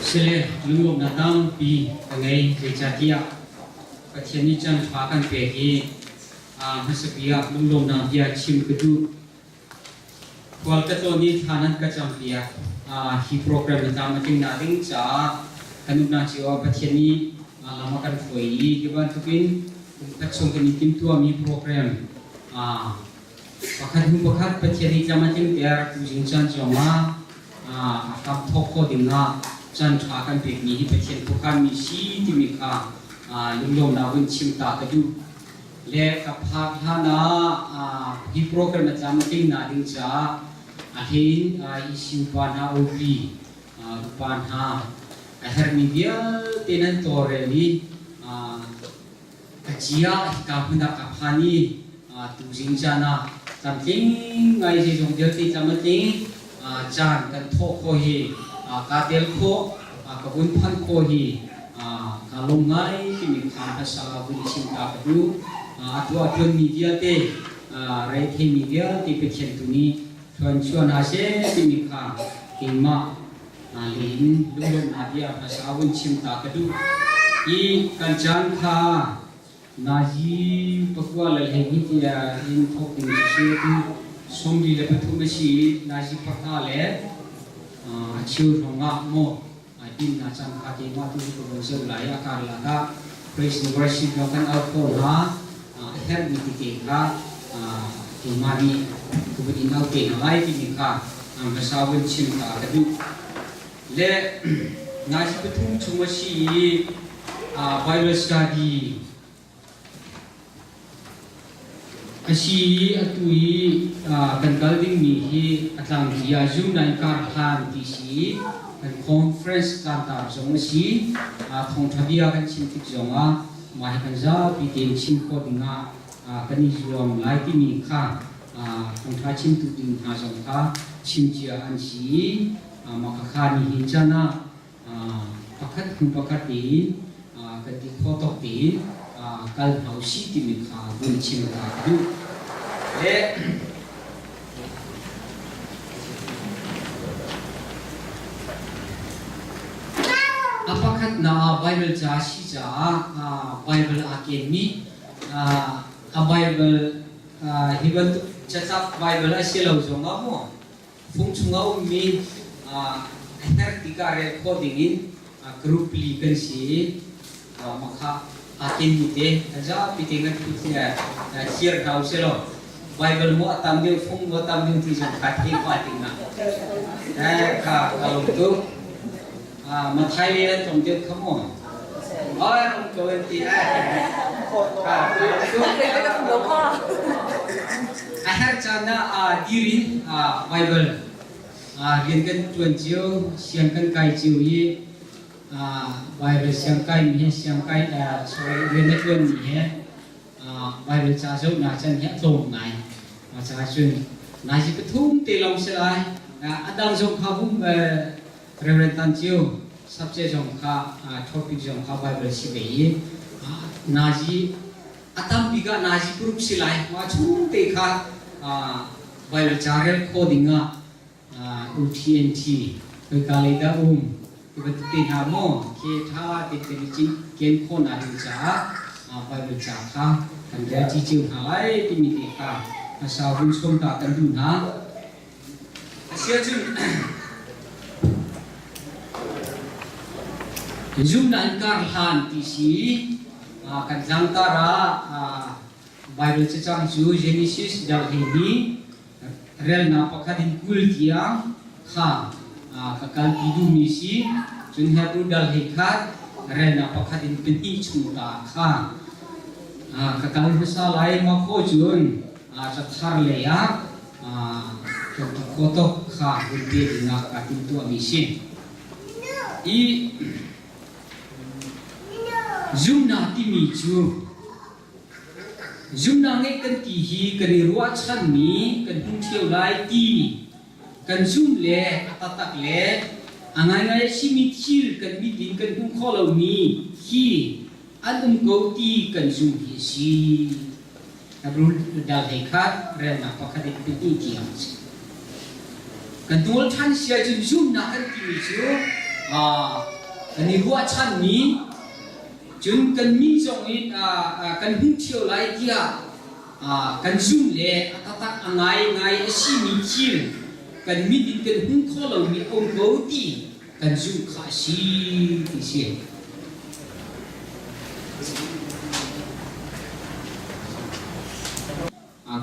Sile lunglawmhnak tampi ka ngei zeicahtiah Pathian nih caan ṭha kan pek i hmasa bik ah lunglawmhnak bia chim ka duh. Khual ka tlawn i thla nan ka campiak. Hi program na tlam a tling nakding caah kan umnak cio ah Pathian nih lam a kan hruai i hi bantukin kum khat chung kan i timhtuahmi program pakhat hnu pakhat Pathian nih tlam a tlingter. Tuzing caan zongah a hram thawk khawh dingah caan ṭha kan pekmi hi Pathian khuakhanmi si timi kha lunglawmnak vun chim ta ka duh. Le ka phak hlan ah hi program a tlam a tling na ding caah a hlei in ECU pa hna OP upa hna a herhmi vialte nan tawlrel i a cia hika hmun ah ka phan i tuzing caan ah tlamtling ngai zeizong vialte tlam a tling caan kan thawh khawh hi kaa tel khawh ka vun phanh khawh hi kaa lawm ngai timi kha hmasa vun chim ta ka duh. A tuah ṭuanmi vialte reitheimi vialte Pathian tu nih thluachuah hna seh timi kha keimah lei in lunglawmhnak bia hmasa vun chim ta ka duh. Hi kan caan kha Nazi pakua le hleihnih tiah in thawk ding siseh tu 43 a si i nazi pahra le a cheu hrawng ah maw dinnak caan kha keimah tu ka von zoh lai a karlak ah praise and worship lawng kan au khawh hna a herhmi tete kha keimah nih ka vun in au te hna lai timi kha hmasa vun chim ta ka duh. Le nazi pathum chung a si i Bible study a si i atu i kan kal dingmi hi a tlangpi ah Zoom in kar hlan ti si i kan conference tlangtar zong a si. Thawngṭha bia kan chim tik zongah mah hi kan zapi tein chim khawh dingah kan i zuam lai timi kha thawngṭha chimtu ding hna zong kha chimcia an si i mah khakha nihin caan ah pakhat hnu pakhat tein kan ti khawh tawk tein kal hna usih timi kha vun chim ka duh. Le a pakhatnak ah Bible ca a si caah Bible aa kenmi a Bible hi bantuk catlap Bible a si lo zongah maw Fung chung a ummi a herh tikah rel khawh dingin group li kan si i mah kha aa kenmi te a zapi te ngan thlir hna usih law Bible maw a tam deuh fung maw a tam deuh ti zong kha thei pah ding ah kha ka lawm tuk. Mathai le an tlawm deuh kha maw? Oi rom ko an ti ai. Kha ka lawm tuk. A herh caan ah dir in Baibal rian kan ṭuan cio, siang kan kai cio i Baibal siang kaimi he siang kai sorry rian na ṭuanmi he Baibal ca zohnak caan hi a tlawm ngai. Mah caah cun nazi pathum te lawng si lai. A dang zong kha hum Reverend Tan Cio subject zong kha topic zong kha Bible si ve i nazi a tampi ka nazi group si lai mah chung te kha Bible ca rel kho ding ah UTNT khoika lei dah um ti bantuk te hna maw ke tha te te ni cin ken kho na ding caah Bible ca kha kan rel ci cio hna lai timi te kha hmasa vun som ta kan duh hna. Asiahcun zumnak in kar hlan ti si kan tlangtar ah Bible cacang cu Genesis dal hleihnih relnak pakhat in 20 tiang kha ka kalpi duhmi si. Cun Hebrew dal 11 relnak pakhat in pahnih chung ta kha ka kal hmasa lai. Mah khawh cun cathar lei ah tlawmtak kha hun pe dingah kaa timhtuahmi si. I zumnak timi cu zumnak ngeih kan ti hi kan i ruahchanmi kan hmu ṭheo lai ti kan zum le a taktak le a ngaingai a simi thil kan mit in kan hmuh khawh lomi hi an um ko ti kan zum hi a si. Rul dal 11 relnak pakhat in pahnih tiang a si. Kan nawl ṭhan si ahcun zumhnak kan timi cu Kan i ruahchanmi cun kan mi zong in kan hmuh ṭheo lai tiah kan zumh le a taktak a ngaingai a simi thil kan mit in kan hmuh khawh lomi a um ko ti kan zumh kha a si ti si.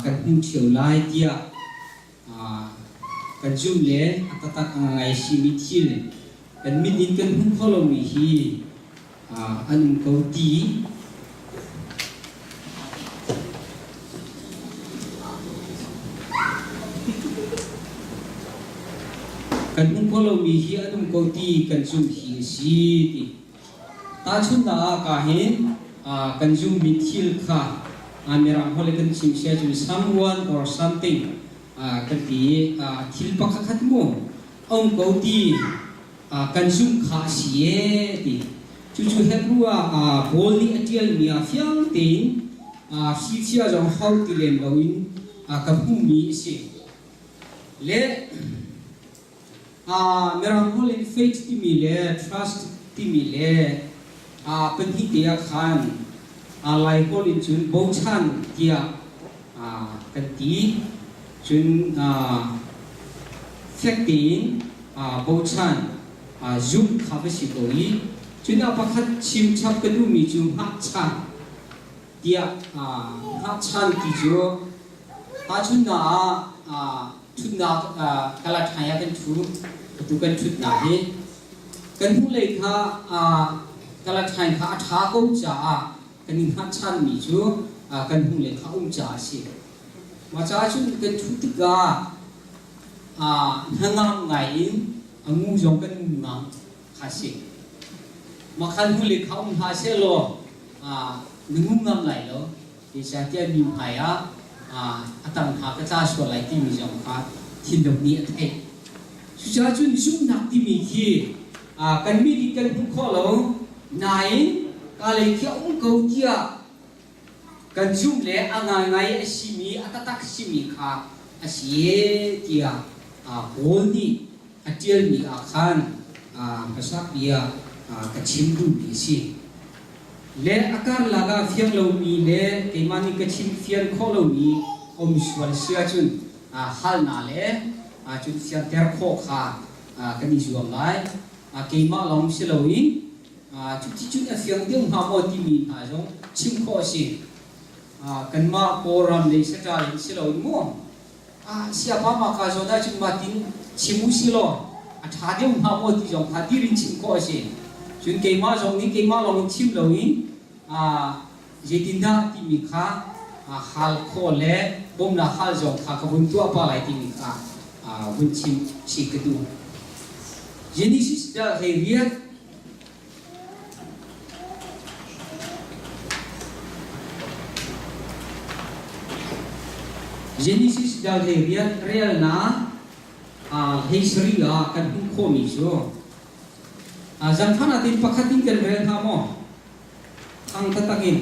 Kan hmuh ṭheo lai tiah kan zumh le a taktak a ngai simi thil kan mit in kan hmuh khawh lomi hi an um ko ti. Kan hmuh khawh lomi hi an um ko ti kan zumh hi a si ti. Tahchunhnak ah ka hin kan zumhmi thil kha Mirang holh in kan chim sia cun someone or something kan ti i thil pakhat khat mu a um ko ti kan zumh kha a si ee ti. Cucu Hebrew ah Paul nih a ṭialmi ah fiang tein hrichia zong hau ti lem loin ka hmuhmi a si. Le Mirang holh in faith timi le trust timi le pahnih te ah khan Lai holh in cun bochan tiah kan ti. Cun fek tein bochan zumh kha va si ko i cun a pakhat chim chap ka duhmi cu hngahchan tiah hngahchan ti cu tahchunhnak ah ṭhutnak kala ṭhai ah kan ṭhu atu kan ṭhutnak hi kan hnulei kha kala ṭhai kha a ṭha ko caah kan i hngahchanmi cu kan hnulei kha um caah a si. Mah caah cun kan ṭhut tikah hnangam ngai in a ngu zong kan ngu ngam kha si. Mah khan hnulei kha um hlah sehlaw na ngu ngam lai lo. Zeicahtiah mi hmai ah a tang hna ka tla sual lai timi zong kha thinlung nih a theih. Cucaah cun zumhnak timi khi kan mit in kan hmuh khawh lo nain ka lei khi a um ko tiah kan zumh le a ngaingai a simi a taktak simi kha a si tiah Paul nih a ṭialmi ah khan hmasa bia ka chim duhmi a si. Le a karlak ah fiang lomi le keimah nih ka chim fian khawh lomi um sual si ahcun halnak le cun fianter khawh kha kan i zuam lai. Keimah lawng si loin cuticun a fiang deuh hnga maw timi hna zong chim khawh a si. Kanmah Kawlram lei saṭal in si loin maw siapa mah ka zawn ahcun mah tin chim u si law a ṭha deuh hnga maw ti zong kha dir in chim khawh a si. Cun keimah zong nih keimah lawng in chim loin zeitindah timi kha hal khawh le bawmhnak hal zong kha ka vun tuah pah lai timi kha vun chim chih ka duh. Genesis dal 18 Genesis dal 18 relnak 17 ah kan hmuh khawhmi cu Zangfahnak in pakhat in kan rel hnga maw? Thang taktak in.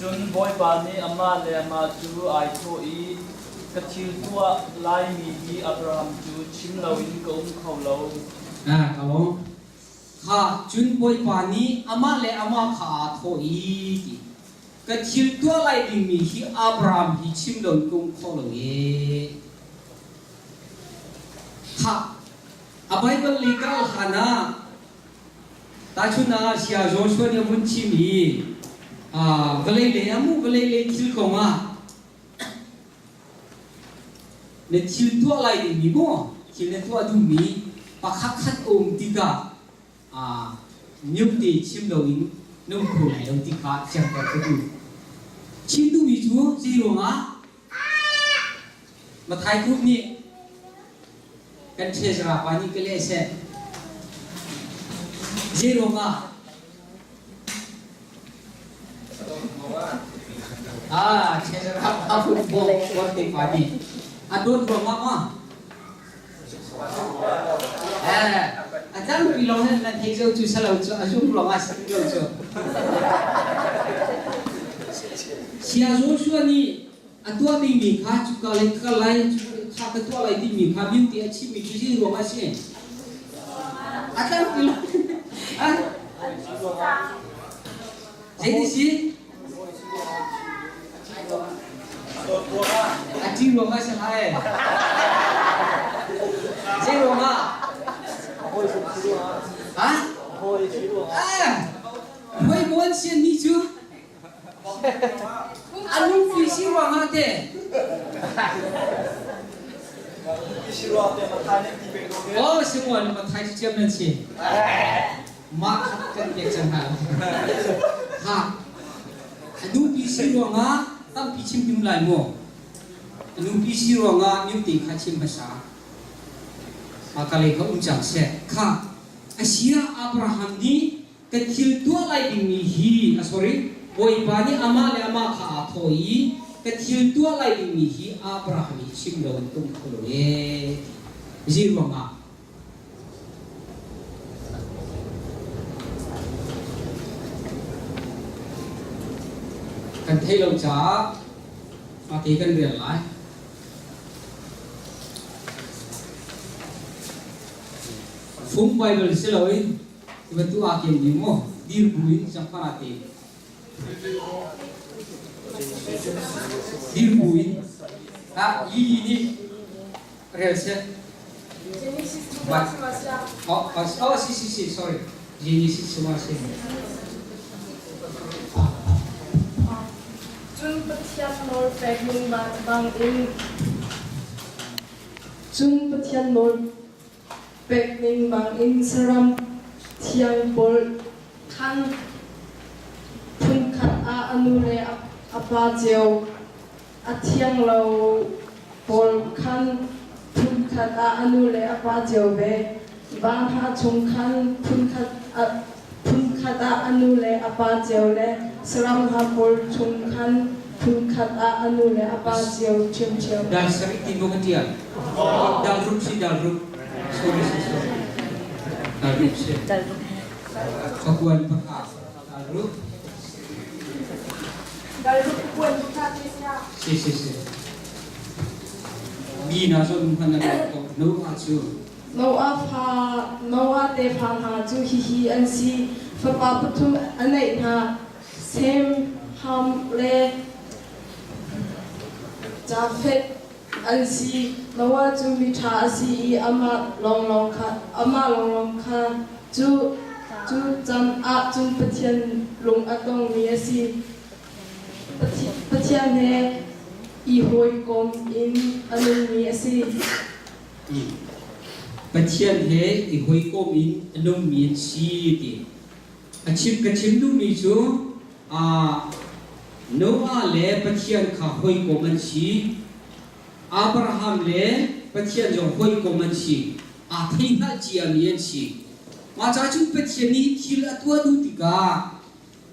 Cun Bawipa nih amah le amah cu ai thawh i, Ka thil tuah laimi hi Abraham cu chim loin ka um kho lo. Ah, ka lawm. Kha cun Bawipa nih amah le amah kha aa thawh i ti. Ka thil tuah lai dingmi hi Abraham hi chim loin ka um kho lo ee. Khah, a Baibal lei kal hlan ah tahchun ah Saya Joshua nih a vun chim i vawlei lei ah mu vawlei lei thil kong ah na thil tuah lai dingmi maw thil na tuah duhmi pakhat khat a um tikah nyum te chim loin na um kho lai lo ti kha fiangter ka duh. Chim duhmi cu zei ruangah Mathai group nih kan treasurer pa nih ka leh seh. Zei ruangah? Ah, treasurer pa phun bawk te pa nih a dawt ruangah ma? Eh, a tlangpi lawng nan nan thei zo cu salo cu a zum ruangah si lo cu. Sia Joshua nih a tuah dingmi kha cuka lei ka lai. kha ka tuah lai timi kha minte a chimmi cu zei ruang ah a si? A tlangpi lo. Zei ti si? A ṭih ruang ah si hai. Zei ruang ah? Ha? Ah! Hawi muan sian ni cu a lungpi si ruang ah te. Oh, si muan ma thai chiam nan si. Mah kha kan pek cang hna. Ha. A nupi si ruangah tampi chim him lai maw? A nupi si ruangah mute kha chim hmasa. Mah ka lei kha um cang seh. Kha asia Abraham nih ka thil tuah lai dingmi hi a sorry Bawipa nih amah le amah kha aa thaw i ka thil tuah lai dingmi hi Abraham hi chim lo in tum kho lo ee. Zi ruangah Kan theih lo caah fate kan rial lai. Fung Bible si loin ti bantuk aa kem ding maw dir bu in cangpar te dir bu in ah yi yi nih rel seh. Oh, oh, si, si, si, sorry. Genesis suma si. Cun Pathian nawl pek ning bangin Cun Pathian nawl pek ning bangin saram thiang pawl khan phunkhat ah a nu le a pa cio A thianglo pawl khan phunkhat ah a nu le a pa cio ve. Va hna chung khan phunkhat ah a nu le a pa cio le saram hna pawl chung khan phunkhat ah a nu le a pa cio ṭhiamṭhiam. Dal sarih ti maw ka ṭial? Dal ruk si dal ruk. Sorry si sorry. Dal ruk si. Khakuan pakhat. Dal ruk. Si si si. Mi na zawn hman na ko Noah cu. Noah fa Noah tefa hna cu hihi an si. Fapa pathum a neih hna. Sem, Ham le Jafeth an si. Noah cu miṭha a si i amah lawnglawng kha amah lawnglawng kha cu cu can ah cun Pathian lung a tongmi a si. Pathian he i hawikom in a nungmi a si. Pathian he i hawikom in a nungmi an si ti. A chim ka chim duhmi cu Noah le Pathian kha hawikom an si. Abraham le Pathian zong hawikom an si. Aa thei hngalh ciami an si. Mah ca cun Pathian nih thil a tuah duh tikah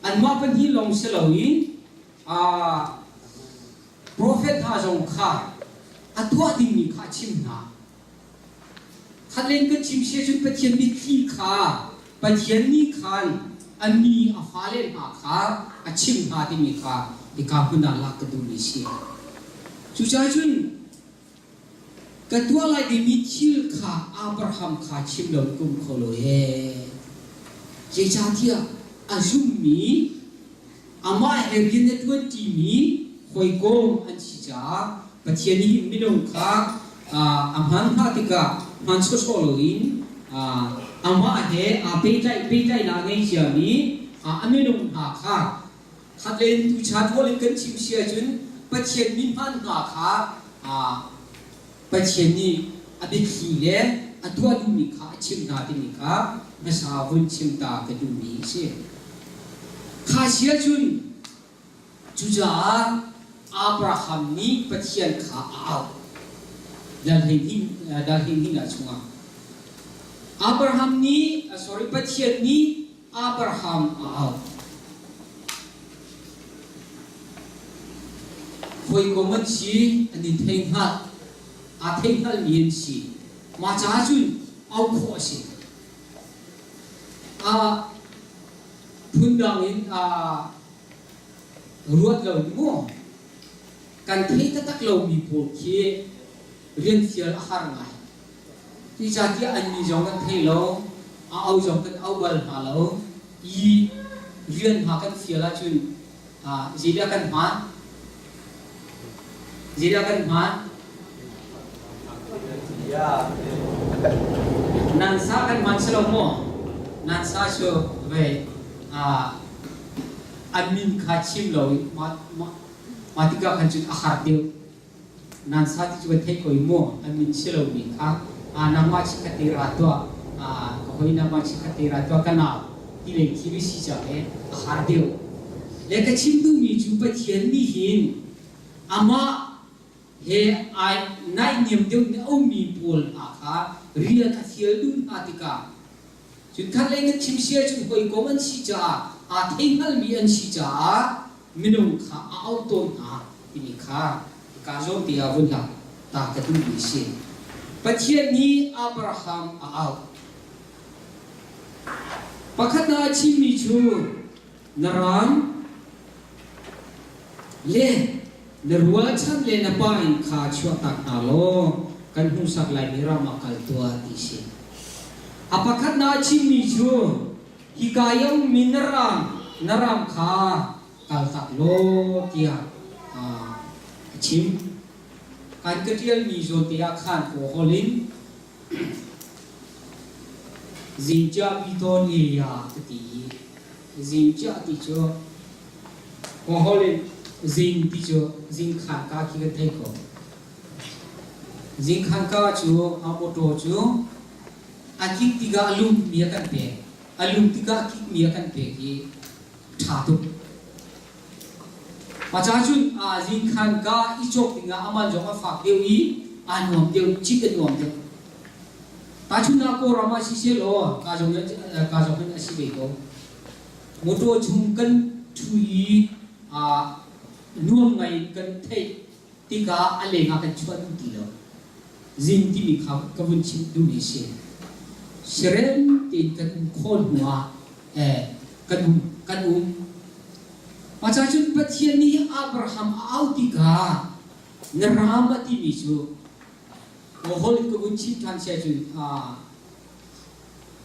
anmah pahnih lawng si loin profet hna zong kha a tuah dingmi kha a chimh hna. Khatlen kan chim si ahcun Pathian mitthli kha Pathian nih khan a mi a fale hna kha a chimh hna timi kha hika hmun ah lak ka duhmi a si. Cucaah cun ka tuah lai dingmi thil kha Abraham kha chim lo kum kho lo ee. Zeicahtiah a zummi amah he rian a ṭuanṭimi hawikom an si caah Pathian nih minung kha a hman hna tikah hman sawsawh loin amah he aa pehtlaih pehtlaihnak a ngei ciami a minung hna kha khatlei in tuchan holh in kan chim si ahcun Pathian mi hman hna kha Pathian nih a biathli le a tuah duhmi kha a chimh hna timi kha hmasa vun chim ta ka duhmi a si. Kha si ahcun Cucaah Abraham nih Pathian kha a auh. Dal hleihnih ah chungah Abraham nih sorry Pathian nih Abraham a auh. Hawikom an si, an in thei hngalh. Aa thei hngalhmi an si. Mah caah cun auh khawh a si. Phundang in aa ruat lo mu. Kan thei taktak lomi pawl khi Rian fial a har ngai. Zeicahtiah annih zong kan thei lo, a au zong kan au bal hna lo i rian hna kan fial ahcun zeidah kan hmaan? Zeidah kan hmaan? Nan sa kan hmaan si lo maw? Nan sa cu vei an min kha chim lo i mah tikah khan cun a har deuh. Nan sa ti cu kan theih ko i maw an min si lomi kha nangmah chikkhat te ra tuah, ka hoi nangmah chikkhat te ra tuah ka nau ti lei khi vi si cang i a har deuh. Le ka chim duhmi cu Pathian nih hin amah he ai naihniam deuh in a ummi pawl hna kha rian a fial duh hna tikah cun khatlei kan chim si ahcun hawikom an si caah aa thei hngalmi an si caah minung kha a auh tawn hna timi kha hika zawn te ah vun lang ta ka duhmi a si. Pathian nih Abraham a auh. Pakhatnak a chimmi cu na ram le na rualchan le na pa inn kha chuahtak hna law kan hmuhsak laimi ram ah kal tuah ti si. A pakhatnak a chimmi cu hika i a ummi na ram na ram kha kaltak law tiah a chim. Kan ka ṭialmi zawnte ah khan kaw in zingcia pi tawn area ka ti i zingcia ti cu kaw in zing ti cu zingkhan ka khi kan thei ko. Zingkhan ka cu a mawṭaw cu a kik tikah a lum mi a kan pek. A lum tikah a kik mi a kan pek i ṭha tuk. Paca cun zingkhan ka i cawk dingah aman zong a fak deuh i aa nuam deuh, cit a nuam deuh. Tahchunhnak Kawlram ah siseh law ka zong ka zong in a si ve ko. Motor chung kan ṭhu i nuam ngai in kan theih tikah a leng ah kan chuah duh ti lo. Zing timi kha ka vun chim duhmi a si. Sirem tein kan um khawh hnu ah kan um kan um. Mah cun Pathian nih Abraham a auh tikah na ram a timi cu holh in ka vun chim ṭhan si ahcun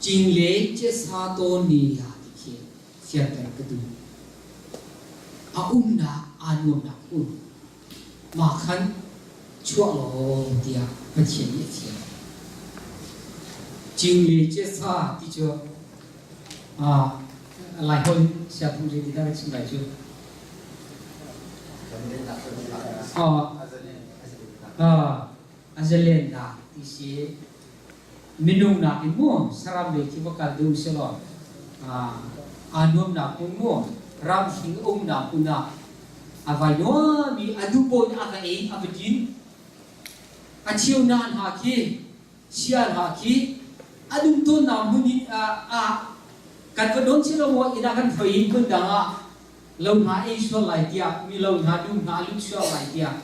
Cingle Cesa tawn ni ya ti khi fianter ka duh. A umnak aa nuamnak um. Mah khan chuah law tiah Pathian nih a fial. Cingle Cesa ti cu Laiholh siaphung zei ti dah ka chim lai cu? A zalennak ti si. Minung nakin mu saram lei khi va kal deuh sehlaw aa nuamnak hmun mu ramhring umnak hmun ah a vai nuam i a duh paoh in a va ei a va din. A cheu na hna khi sia hna khi an um tawnnak hmun in kan va don si lo maw inn ah kan hruai i hmun dang ah lo hna ei sual lai tiah mi lo hna dum hna lut sual lai tiah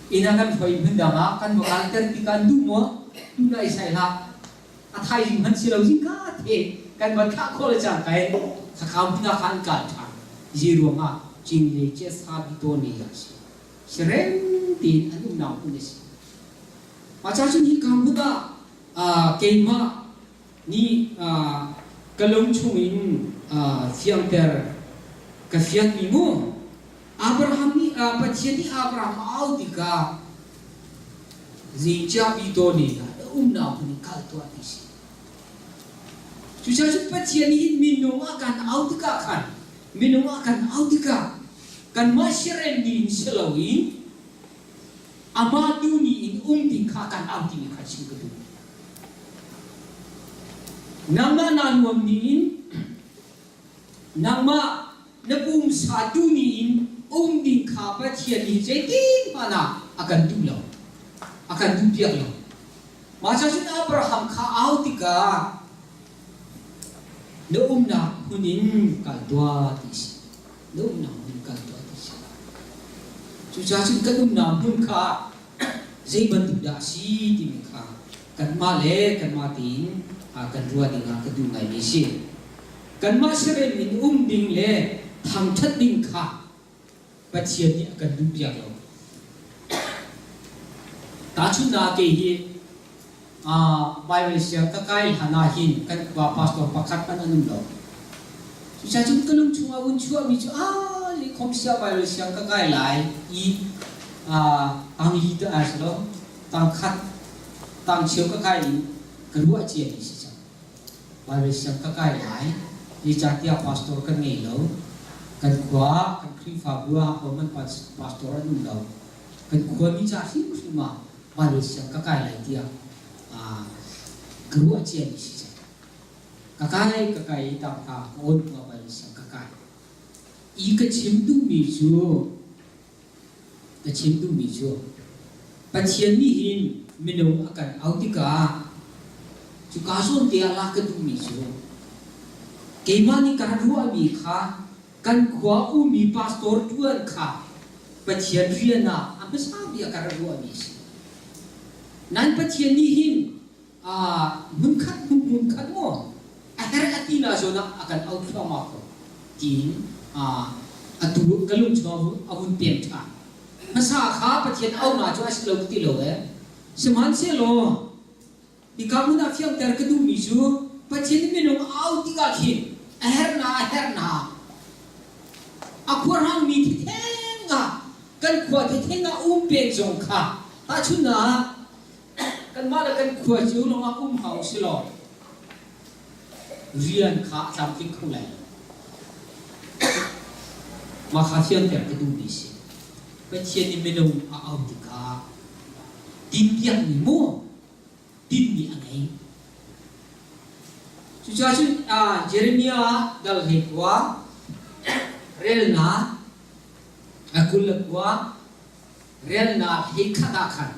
inn ah kan hruai hmun dang ah kan va kalter ti kan duh maw duh na i sai hlah a thaizing hmanh si lo zingka the kan van thlah khawh le cang kai khakha hmun ah khan kal ṭhan zi ruangah cing le che sa bi to ne ya si sirem tein an umnak hmun a si mah ca cun hi ka hmun ah keimah nih ka lung chungin fiangter ka fianmi mu Abraham nih Pathian nih Abraham a au tikah zeicah to ne na umnak hmun in kal tuah ti si. Cucaah cun Pathian nih hin minung a kan au tikah khan minung a kan au tikah kanmah siarem ni in si loin amah tu nih in um ding kha kan au timi kha chim ka duh. Nangmah naa nuam ning in nangmah na pumsa tu ning in um ding kha Pathian nih zeitin hmanh ah a kan duh lo. A kan duh piak lo. Mah ca cun Abraham kha au tikah na umnak hmun in kal tuah ti si. Na umnak hmun kal tuah ti si. Cucaah cun kan umnak hmun kha zei bantuk dah a si timi kha kanmah le kanmah tein kan ruah dingah ka duh ngaimi a si. Kanmah siarem in um ding le thangṭhat ding kha Pathian nih a kan duhpiak lo. Tahchunhnak kei hi Bible siang ka kai hlan ah hin kan khua pastor pakhat hmanh an um lo. Cucaah cun ka lung chungah vun chuahmi cu ah lehkhom sia Bible siang ka kai lai i tangli te ai si lo tangkhat tangcheu ka kai in ka ruah cia mi si cang. Bible siang ka kai lai zeicahtiah pastor kan ngei lo. Kan khua kan Khrihfabu ah Roman pastor an um lo. Kan khuami ca hrimhrim ah Bible siang ka kai lai tiah ka ruah cia mi si cang. Ka kai ka kai i tangka ka awn hnu ah Bible siang ka kai. I ka chim duhmi cu ka chim duhmi cu Pathian nih hin minung a kan auh tikah cuka zawn te ah lak ka duhmi cu keimah nih ka ruahmi kha kan khua ummi pastor ṭuan kha Pathian rian ah a hmasa bik ah ka rak ruahmi a si. Nan Pathian nih hin hmunkhat hmunkhat maw a herh a ti na zawn ah a kan auh thluahmah ko tiin atu ka lung chung a vun pem ṭhan. Hmasa kha Pathian auhnak cu a si lo ka ti lo ee. Sihmanhsehlaw hika hmun ah fiangter ka duhmi cu Pathian nih minung a auh tikah khin a herhnak a herhnak a khuahrangmi thitheng ah kan khua thitheng ah um peng zong kha tahchunhnak kanmah le kan khua cio lawngah um hau si law rian kha a tlamtling kho lai lo. Mah kha fianter ka duhmi si. Pathian nih minung a auh tikah tinpiakmi maw tinmi a ngei. Cucaah cun Jeremiah dal hlei khua relnak a 29 relnak hlei khat ah khan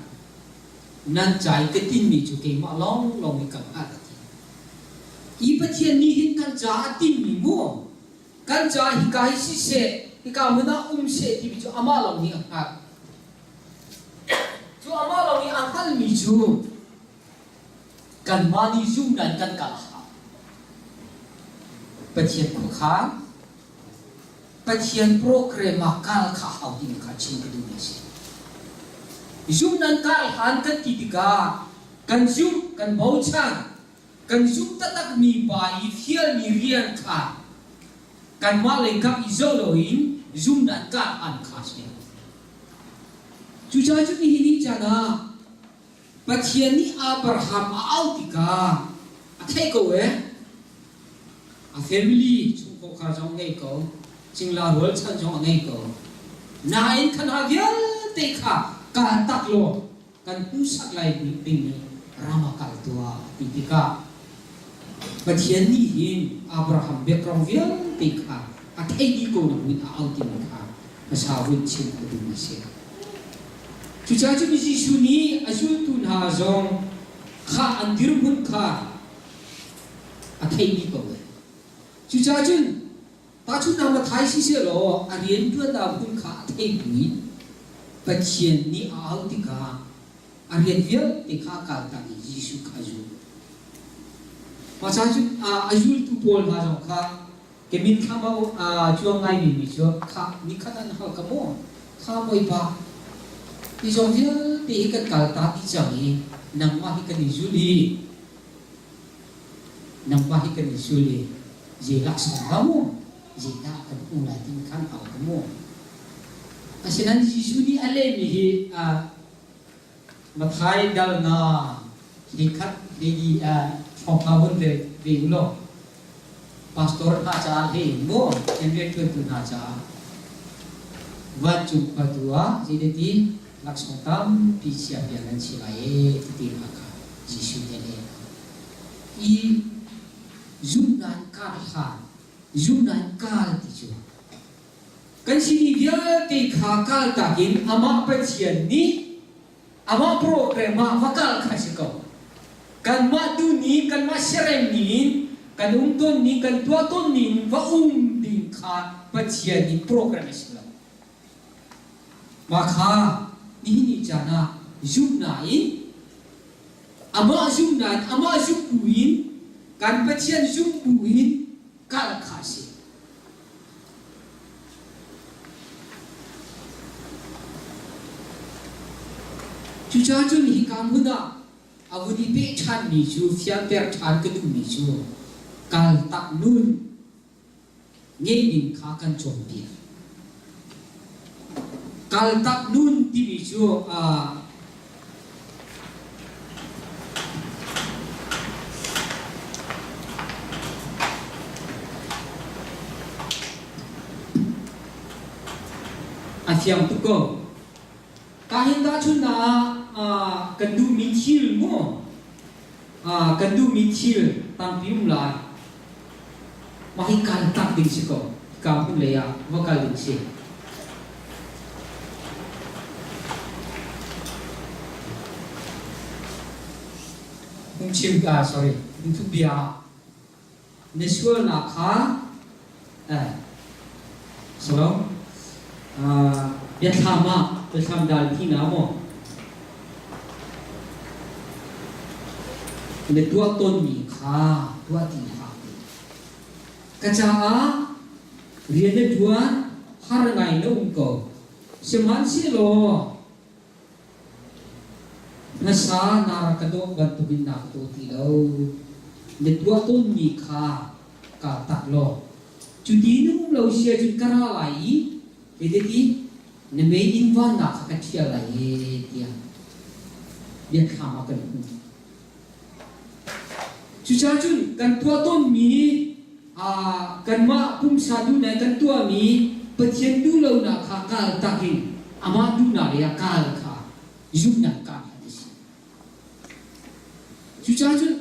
nan ca i ka tinmi cu keimah lawnglawng nih ka hngalh a ti. Hi Pathian nih hin kan caah a tinmi mu kan caah hika hi siseh hika hmun ah um seh timi cu amah lawng nih a hngalh. Cu amah lawng nih a hngalhmi cu kanmah nih zumhnak in kan kal a hau. Pathian khuakhan Pathian program ah kal kha hau timi kha chim ka duhmi a si. Zumh nan kal hlan kan ti tikah kan zumh, kan bochan, kan zumh taktakmi pa i fialmi rian kha kanmah lei kap i zoh loin zum nan kal hlan kha a si. Cucaah cun nihin ni caan ah Pathian nih Abraham a auh tikah a theih ko ee. A family chungkhar zong ngei ko, cingla rualchan zong a ngei ko. Nain kha hna vialte kha kaan tak law kan hmuhsak lai ding i ram ah kal tuah ti tikah Pathian nih hin Abraham background vialte kha a theih dih ko na buin a auh timi kha hmasa vun chim ka duhmi a si. Cucaah cun Jesuh nih a zultu hna zong kha an dirhmun kha a theihmi ko lai. Cucaah cun tahchunhnak Mathai siseh law a rianṭuannak hmun kha a thei buin Pathian nih a auh tikah a rian vialte kha a kaltak i Jesuh kha a zul. Mah caah cun a zultu pawl hna zong kha Ke mitthlam a cuang ngaimi mi cu kha nikhat an hal ka maw kha Bawipa hi zong vialte hi kan kal ta ti cang i nangmah hi kan i zul i nangmah hi kan i zul i zei laksawng dah maw zeidah kan hmuh lai timi khan hal ka maw asinain Jesuh nih a lehmi hi Mathai dal na hi khat hi thawngtha vun ve ve u law pastor hna caah hi maw in rianṭuantu hna caah vancung khua tu ah zeidati laksawng tampi chiahpiak nan si lai ee ti hna kha Jesuh nih a leh i zumhnak kar hlan zumhnak kal ti cu Kan simi vialte kha kaltak in amah Pathian nih amah program ah va kal kha si ko. Kanmah tu nih kanmah siarem ning in kan um tawn ning kan tuah tawn ning va um ding kha Pathian nih program a si lo. Mah kha nihin ni caan ah zumhnak in amah zumhnak in amah zumh bu in kan Pathian zumh bu in kal kha a si. Cucaah Cucaah cun hika hmun ah a vun i peh ṭhanmi cu fianter ṭhan ka duhmi cu kaltak nun ngeih ding kha kan cawnpiak. Kaltak nun timi cu a fiang tuk ko. Kahin tahchunhnak ah kan duhmi thil mu kan duhmi thil tampi um lai. Mah hi kal tak ding si ko. Ka hmun lei ah va kal ding si. Phungchim ka sorry, phungthu bia na sualnak kha salo biathlam ah biathlam dal thi na maw na tuah tawnmi kha tuah ti hlah ka caah rian na ṭuan har ngai na um ko sihmanhsehlaw Hmasa na rak ka dawh bantukin na ka daw ti lo. Na tuah tawnmi kha kaa tak law, cuti na um lo si ahcun ka ra lai i zeitati na meiinn vannak kha ka ṭhial lai ee tiah biathlam ah kan hmuh. Cucaah cun kan tuah tawnmi kanmah pumsa duhnak kan tuahmi Pathian duh lonak kha kal tak in amah duhnak lei ah kal kha zumhnak kal kha a si. Cucaah cun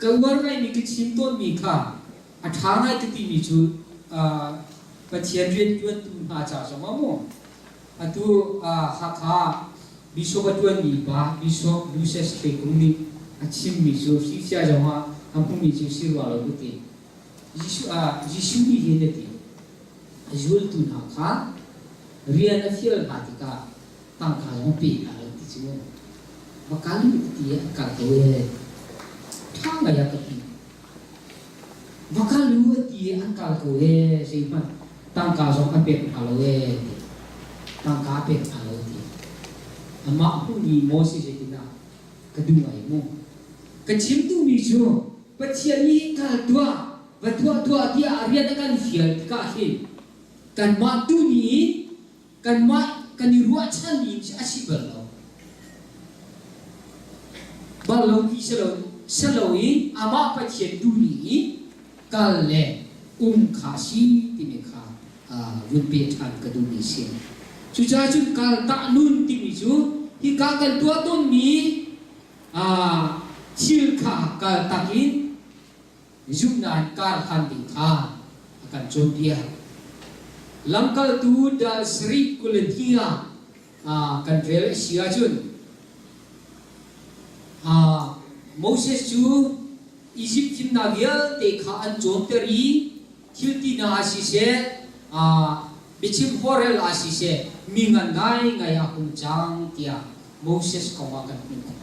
ka uar ngaimi ka chim tawnmi kha a ṭha ngai ka timi cu Pathian rianṭuantu hna ca zongah maw Atu Hakha Bishop a ṭuanmi pa Bishop Lucius Thleikung nih a chimmi cu hricia zongah a hmumi cu si rua lo ka ti. Jesuh nih hin a ti. A zultu hna kha rian a fial hna tikah tangka zong pe hna lo ti cu va kal u ti an kal ko ee. Ṭha ngai ah ka ti. Va kal u a ti i an kal ko ee zeihmanh tangka zong a pek hna lo ee ti. Tangka a pek hna lo ti. Amah hmuhmi maw si zeitinah ka duh ai mu. Ka chim duhmi cu Pathian nih kal tuah, va tuah tuah tiah a rian a kan fial tikah hin kanmah tu nih kanmah kan i ruahchanmi a si bal lo. Bal lo ti si lo si lo i amah Pathian tu nih i kal le um kha si timi kha vun pe ṭhan ka duhmi si. Cucaah cun kal tah nun timi cu hika kan tuah tawnmi thil kha kal tak in zumhnak in kar hlan ding kha a kan cawnpiak. Lamkaltu dal sarih 22 ah kan rel a si ahcun Moses cu Izipt thimnak vialte kha an cawnter i thil tinak ah siseh, biachim horel ah siseh, mi ngan ngaingai a hung cang tiah Moses kong ah kan hmuh khawh.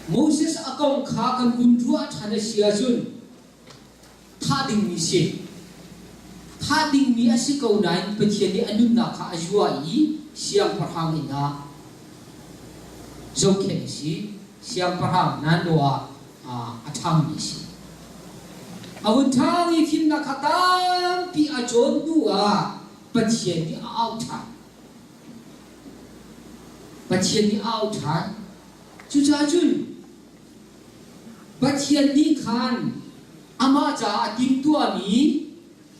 Moses a kong kha kan vun ruah ṭhan a si ahcun thah dingmi si. Thah dingmi a si ko nain Pathian nih a nunnak kha a zuah i siangpahrang inn ah zohkhenh a si. Siangpahrang Nando ah a ṭhangmi a si. A vun ṭhang i fimnak kha tampi a cawn hnu ah Pathian nih a auh ṭhan. Pathian nih a auh ṭhan. Cucaah cun Pathian nih khan amah caah a timhtuahmi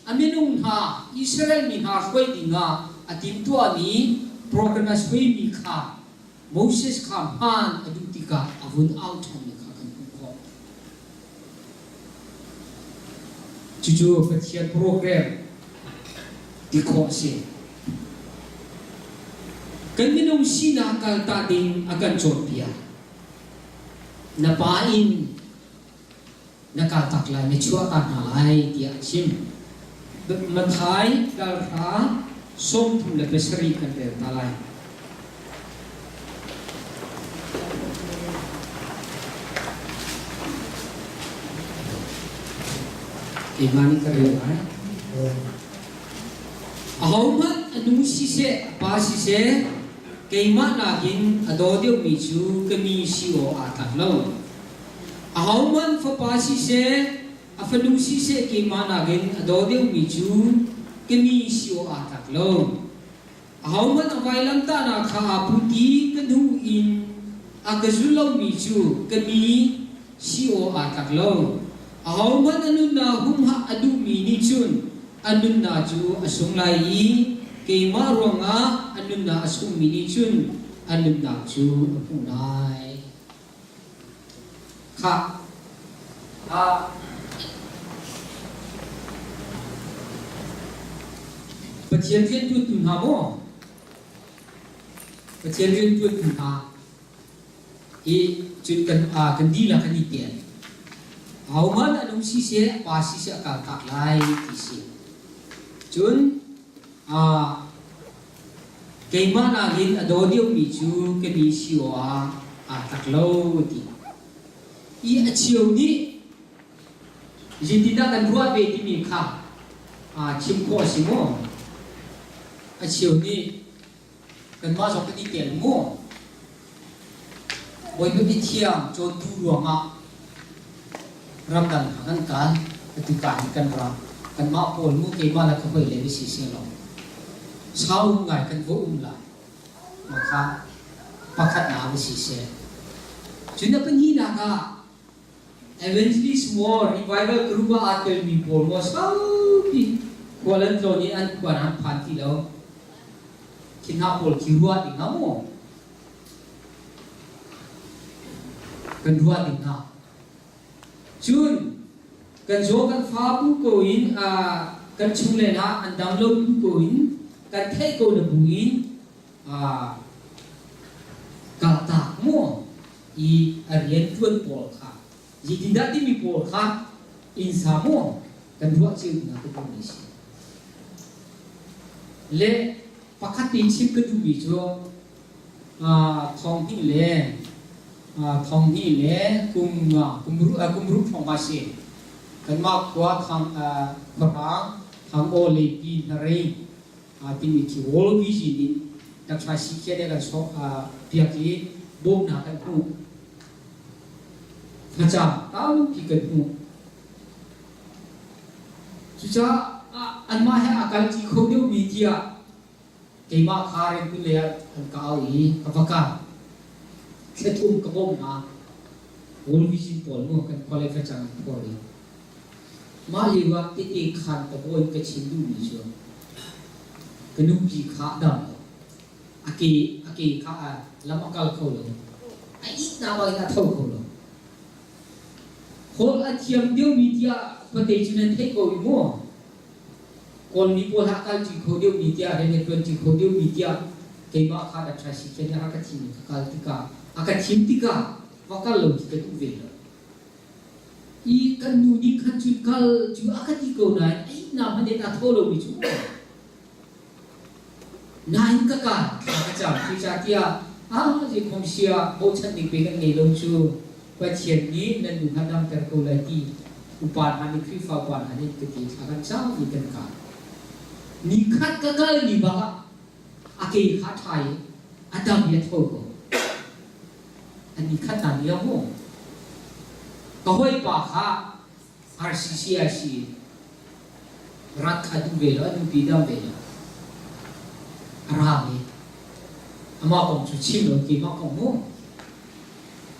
a minung hna Israel mi hna hruai dingah a timhtuahmi program a suaimi kha Moses kha hmaan a duh tikah a vun auh ṭhanmi kha kan hmuh khawh. Cucu Pathian program ti khawh a si. Kan minung sinak kalta ding a kan cawnpiak. Na pa in na kaltak lai, na chuahta hna lai tiah a chim. Matthai dal hra 37 kan rel ta lai. Keimah nih ka rel lai. Ahohmanh a nu siseh, a pa siseh, Keimah nakin a daw deuhmi cu ka mi si awk aa tlak lo. Ahohmanh fapa siseh, a fanu siseh keimah nakin a daw deuhmi cu ka mi si awk aa tlak lo. Ahohmanh a vailamtahnak kha aa put i ka hnu in a ka zul lomi cu ka mi si awk aa tlak lo. Ahohmanh a nunnak humhak a duhmi nih cun a nunnak cu a sung lai i keimah ruangah a nunnak a sungmi nih cun a nunnak cu a hmuh lai. Khah. Pathian rianṭuantu hna maw? Pathian rianṭuantu hna i cun kan kan dihlak kan i tel. Ahohmanh a nung siseh, pa siseh a kaltak lai ti si. Cun Keimah nakin a daw deuhmi cu ka mi si awkah aa tlak lo ti. I a cheu nih zeitindah kan ruah ve timi kha chim khawh a si maw? A cheu nih kanmah zong kan i tel maw? Bawipa Mithiang cawntu ruangah ramdang kha kan kal, atu ka hin kan ra. Kanmah pawl mu keimah le ka hawi le si seh law sau ngai kan va um lai. Mah kha pakhatnak va si seh. Cun a pahnihnak ah Evangelist maw revival group ah aa telmi pawl maw saupi khual an tlawn i an khua an phan ti lo. Khi hna pawl khi ruah ding ah maw kan ruah ding hna. Cun kan zaw kan fa bu ko in kan chung le hna an dam lo bu ko in kan theih ko na bu in kaltak maw i a rianṭuan pawl kha zeitindah timi pawl kha inn sa maw kan ruah cio hna ka duhmi si. Le pakhat te chim ka duhmi cu thong hnih le thong hnih le kum kum kum ruk hrawng a si. Kanmah khua thang khuarang thang aw leipi hnarei timi khi World Vision in taksa sikhiat kan sawk piak i bawmhnak kan hmuh. Thlacam tampi kan hmuh. Cucaah anmah he a kalṭi kho deuhmi tiah keimah kha riantuan lei ah an ka auh i ka va kal. Thla thum ka bawmh hna. World Vision pawl mu kan khua le facang an phor i Mah lio ah tete khaan ka bawi ka chim duhmi cu ka nupi kha a dam lo. A ke a ke kha a lam a kal kho lo. A ihnak bak in a tho kho lo. Holh a thiam deuhmi tiah khuate cu nan theih ko i maw? Kawlmi pawl ha kal ṭi kho deuhmi tiah rian a ṭuan ṭi kho deuhmi tiah keimah kha ka ṭha si khen a ka thim i ka kal tikah a ka thim tikah va kal lo khi ka duh ve lo. I kan nu nih khan cun kal cu a ka ti ko nain a ihnak hmanh in a thaw lomi cu nain ka kal thla ka cam cucahtiah ah zeikhom sia bochan ding pe kan ngei lo cu Pathian nih nan nu kha damter ko lai ti upa hna nih Khrihfa upa hna nih ka ti thla kan cam i kan kal ni khat ka kal ni bak ah a ke kha ṭha i a dam i a tho ko An i khat hna lio mu. Ka hawipa kha RCCIC rat kha duh ve lo, a nupi dam ve lo. A ra ve. Amah kong cu chim lo, keimah kong mu.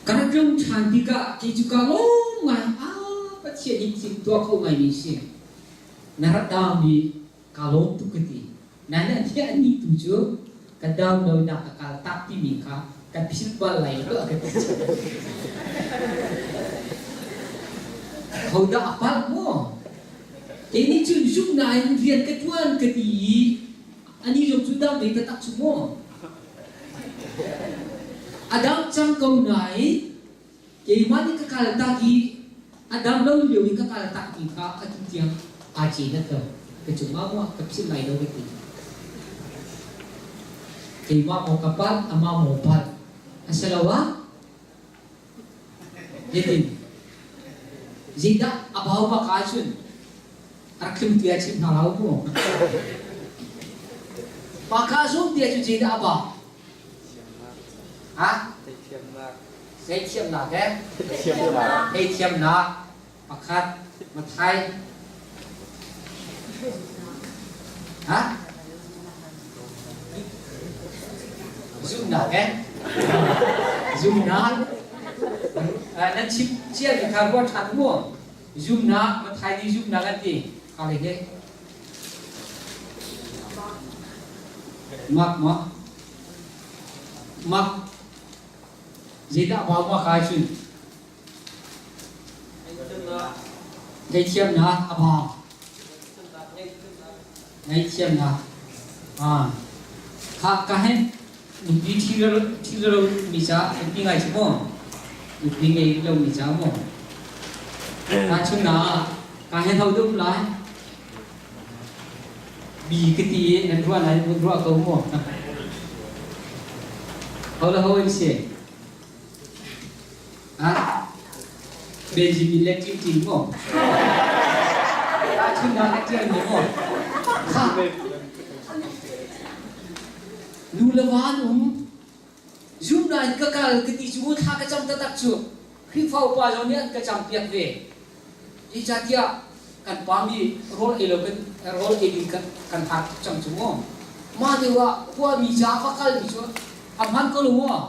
Ka rak tlung ṭhan tikah kei cu ka lawm ngai. Ah, Pathian nih thil tuah kho ngaimi si. Na rat daumi Kaa lawm tuk ka ti. Nain a thiah ni tu cu ka download ah ka kal tak timi kha ka philh bal lai lo a ka ti. Hodah a palh maw? Kei nih cun zumh nain rian ka ṭuan ka ti i ani zong cu dam ve taktak cu maw? A dam cang ko nain Keimah nih ka kal tak i a dam lo lio i ka kal takmi kha atu tiang aa cehnat lo. Ka cungah maw ka philh lai lo ka ti. Keimah maw ka palh, amah maw palh. Asiloah hitin zeidah a bau bak ahcun a rak tlung tiah chim hna hlah u mu. Mah kha zum tiah cu zeidah a bau? Ha? Theithiamnak. Zeithiamnak eh? Theithiamnak. Theithiamnak. Pakhat. Mathai. Ha? Zumnak eh? Zumnak. Nan chim cia mi kha ruah ṭhan mu. Zumnak, Mathai nih zumnak an ti. Kha le he. Mak maw? Mak. Zeidah bau ma kai cun? Ngaihthiamnak a bau. Ngaihthiamnak. Ah. Kha ka hen nupi thi lo mi ca nupi ngai cu maw? Nupi ngei lo mi ca maw? Ka chung na ka hen ho dum lai. Bi ka ti i nan ruah lai nan ruah ko maw? Ho le ho in si? Ah, Benjamin le Tim Tim maw? Tahchunhnak na ṭial mi maw? Kha. Nu le va an um. Zumnak in ka kal ka ti cu thla ka cam taktak cu Khrihfa upa zong nih an ka campiak ve. Zeicahtiah kan pa mi rawl ei lo kan rawl ei ding kan kan har tuk cang cu mu. Mah deuh ah khuami ca va kal mi cu a hman ko lo maw?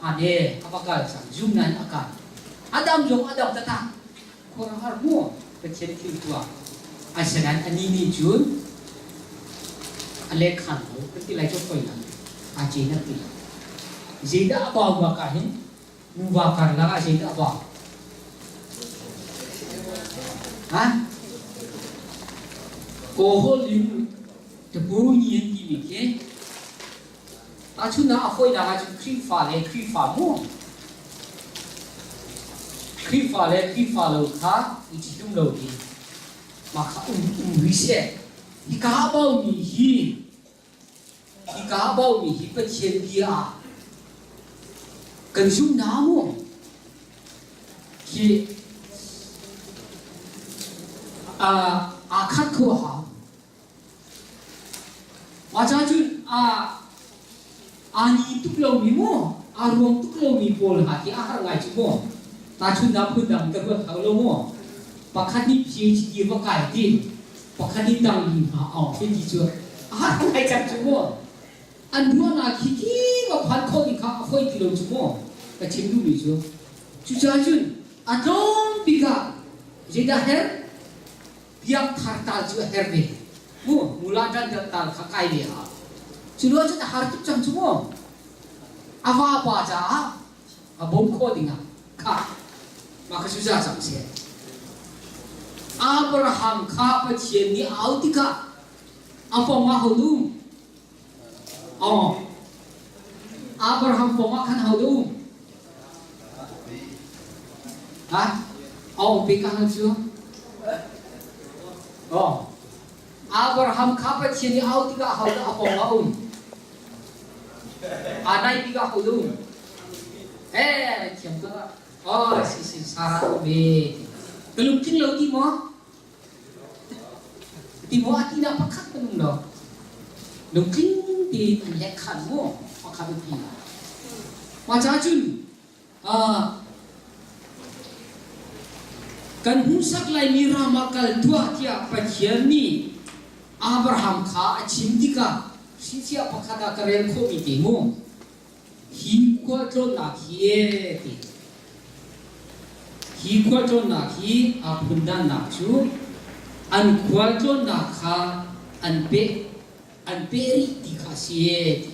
Ane a va kal cang zumnak in a kal. Adam zong a dam taktak. Khuaruahhar mu Pathian thil tuah. Asinain anih nih cun a lehkhan lo kan ti lai cu poi lo. Aa cin a ti lo. Zeidah a bau bak ah hin nuva karlak ah zeidah a bau? Ha? Kawhol in tabu ni an timi khi Tahchunhnak a fawinak ahcun Khrihfa le Khrihfa mu. Khrihfa le Khrihfa lo kha i ṭhitum lo ding. Mah kha um um rih seh. Hika a baumi hi hika a baumi hi Pathian bia ah kan zum hna mu. Hi aa khat kho a hau. Mah ca cun aa ni tuk lomi mu, aa ruang tuk lomi pawl hna khi a har ngai cu mu. Tahchunhnak phundang ka ruat hau lo mu. Pakhat nih PhD va kai ti, pakhat nih tangli hna aung khi ti cu a har ngai cang cu mu. An ruahnak khi khi va phan khawh ding kha a fawi ti lo cu mu. Ka chim duhmi cu. Cucaah cun a tlawm bik ah zeidah herh? Biakthar tal cu a her ve. Mu mula dan tal kha kai ve ha. Cu lo cun a har tuk cang cu mu. A vapa caah a bawm khawh dingah kha mah kha cu za cang seh. Abraham kha Pathian nih a auh tikah a pong ah ho dum? Oh. Abraham pong ah khan ho dum? Ha? Oh, pe ka hal cu. Oh. Abraham kha Pathian nih au tikah ho dah a pong ah um? A nai tikah ho dah um? Eh, thiam tuk. Oh, si si Sarah um e. Ka lungtling lo ti maw? Ti maw a tinak pakhat kan um lo. Lungtling tein an lek khan mu pakhat biapi. Mah ca cun kan hmuhsak laimi ram ah kal tuah tiah Pathian nih Abraham kha a chim tikah hrifiah pakhat ah ka rel khawhmi te mu. Hi khualtlawnnak hi ti. Hi khualtlawnnak hi aa phundannak cu an khualtlawnnak kha an peh an peh rih ti kha a si ti.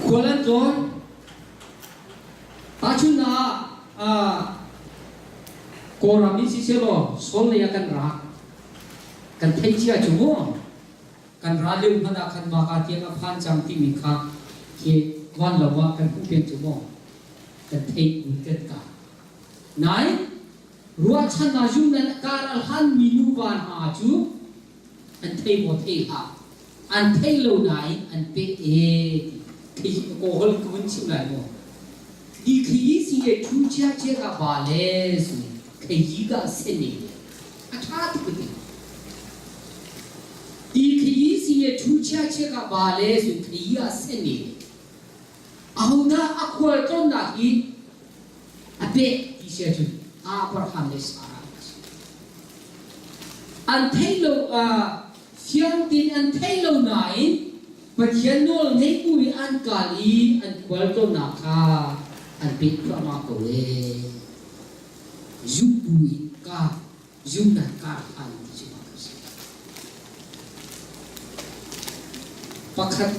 Khual an tlawn. Tahchunhnak ah Kawlram in siseh law Saul lei ah kan rak. Kan theih cia cu mu. Kan ral lio hmanh ah khan maka tiang a phan cang timi kha khi van lo ah kan hmuh peng cu mu. Kan theih kan ka. Nain ruahchannak zumnak kar a hlanmi nuva hna cu an thei maw thei hlah an thei lo nain an peh e ti khi kawl ka vun chim lai maw di khi si le thu chia chia ka ba le su khei yi ka se ne a tha tuk ti ti khi si nih thu chia chia ka ba le sun thei a sen ni. Ahodah a khual tlawnnak hi a peh ti si ahcun Abraham le Sarah an si. An theih lo fiang tein an theih lo nain Pathian nawl ngei bu i an kal i an khual tlawnnak kha an peh thluahmah ko ee. Zumh bu in ka zumhnak kar hlan ti cu mah si. Pakhat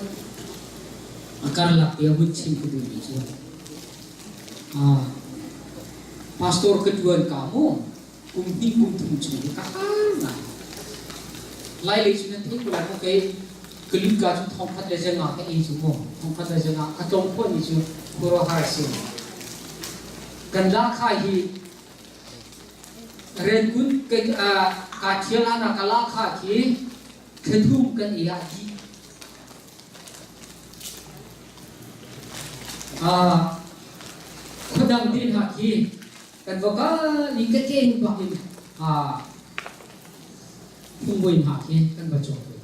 a karlak te a hun chim ka duhmi cu pastor ka ṭuan ka mu kum hnih kum thum chung hi ka har ngai. Lai lei cu nan theih ko lai maw kei ka lut ka cu thong khat le zenga ka ei cu mu thong khat le zenga ka tlawm khawh ni cu khuaruahhar a si. Kan lahkhah hi Rengun kaa ṭhial hlan ah ka lahkhah khi thlathum kan ei ah dih. Khuadang te hna khi kan va kal i ka ken bak in phungbawi hna khi kan va cawk ve.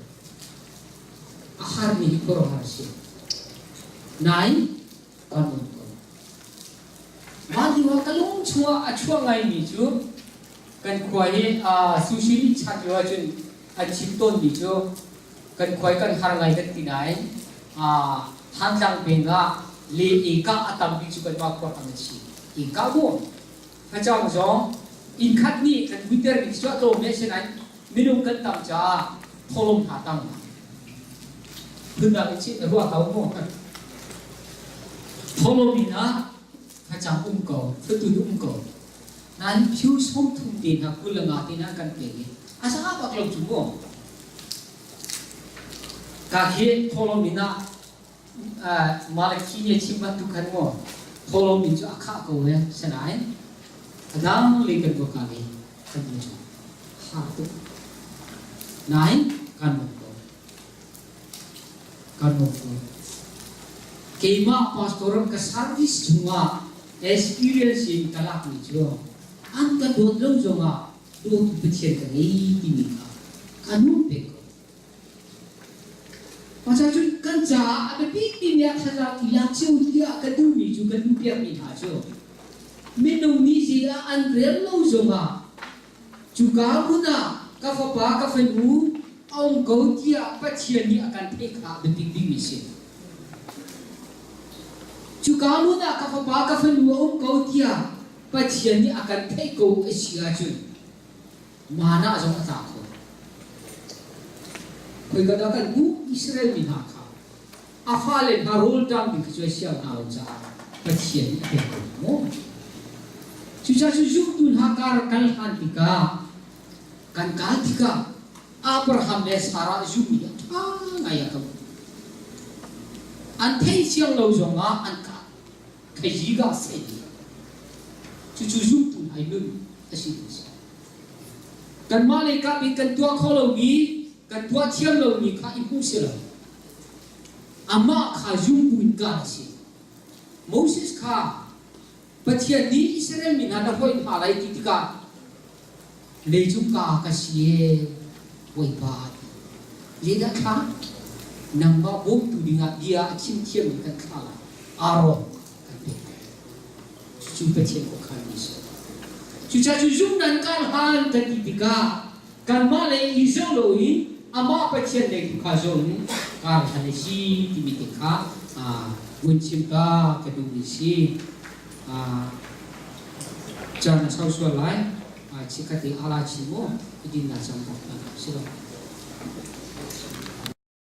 A harmi hi khuaruahhar a si. Nain kan um ko. Mah lio ah ka lung chungah a chuah ngaimi cu kan khua hi sushi nih chan lio ahcun an chim tawnmi cu kan khua hi kan har ngai kan ti nain Thantlang peng ah le eka a tampi cu kanmah khua hang an si. Eka mu. Facang zong inn khat nih kan winter mi cu a tlawm ve asinain minung kan tam caah tholom hna tang phundang in chih na ruah ko mu. Tholom in ah facang um ko, fatun um ko. Nain phyu 30 te hna 25 te hna kan pek i a sa bak lo cu mu. Ka khi tholom in ah Malakhi nih a chim bantuk khan mu tholom in cu a khah ko e sinain a dang le kan tuah ka le kan tuah cu har tuk. Nain kan nuam ko. Kan nuam ko. Keimah pastor ka service chungah experience in ka lakmi cu an ka dawt lo zongah dawtu Pathian ka ngei timi kha ka nuam pek ko. Pasal cun kan caah a biapi timi ah thlazaang i lak cio tiah ka duhmi cu kan duhpiakmi hna cu minung nih zeidah an rel lo zongah cuka hmun ah ka fapa ka fanu a um ko tiah Pathian nih a kan theih kha a biapik bikmi a si. Cuka hmun ah ka fapa ka fanu a um ko tiah Pathian nih a kan theih ko a si ahcun mana zong a tla kho. Khoika dah kan hmuh Israel mi hna kha a fale hna rawlṭam ding khi cu a siang hna lo caah Pathian nih a pek ko hna maw? Cucaah cu zumtu hna kar kal hlan tikah kan kal tikah Abraham le Sarah zummi a ṭha ngai a ko. An thei siang lo zongah an kah khayiga se cucu zumtu hna i nun a si ding si. Kanmah lei kap in kan tuah kho lomi, kan tuah thiam lomi kha i hmu si lo. Amah kha zumbu in kal a si. Moses kha Pathian nih Israel mi hna na hawih hna lai ti tikah leicung ka ka si e Bawipa a ti. Zeidah thla? Nangmah bawmtu dingah bia a chim thiammi kan thlah lai. Aaron kan pek lai. Cucu Pathian khuakhanmi a si. Cucaah cu zumh nan kal han kan ti tikah kanmah lei i zoh loin amah Pathian lei tu kha zoh in kar han a si timi te kha vun chim ka ka duhmi si. Caan a sau sual lai. Chikkhat i ala chin mu i din na cang bak na si lo.